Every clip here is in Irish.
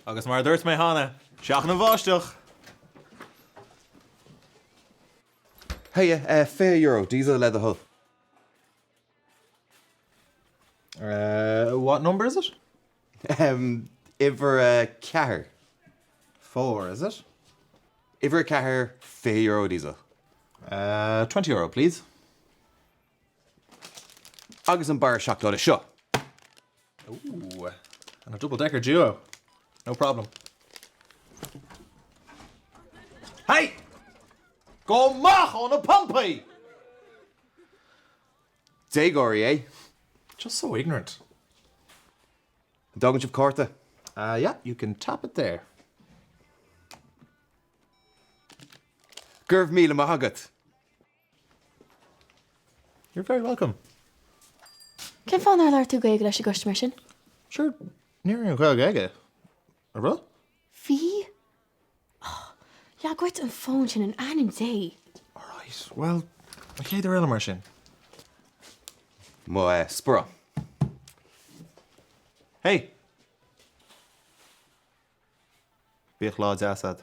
Agus mar a dúirt mé cheana, seachain an bháisteach! Hiya, €20 diesel le do thoil. What number is it? Uimhir a ceathair. Four, is it? Uimhir a ceathair, €20 diesel. €20, please. Agus an barra seacláide seo. Ooh, and a double decker duo. No problem. Hey! Gabh amach ó na pumpaí! Déagóirí, eh? Just so ignorant. An dtógann sibh cárta? Uh, yeah, you can tap it there. Go raibh míle maith agat. You're very welcome. Cén fáth nár labhair tú Gaeilge leis an gcustaiméir sin? Sure, ní raibh aon Ghaeilge aige, an raibh? Bhí? Oh, leag uait an fón sin in ainm Dé! Alright, well, an chéad uair eile mar sin. Mo sparán. Hey! Bíodh lá deas a'd.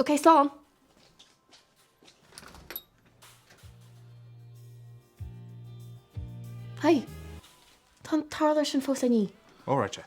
Ok, slán! Haigh. Tá an t-urlár sin fós le ní. Alright, yeah.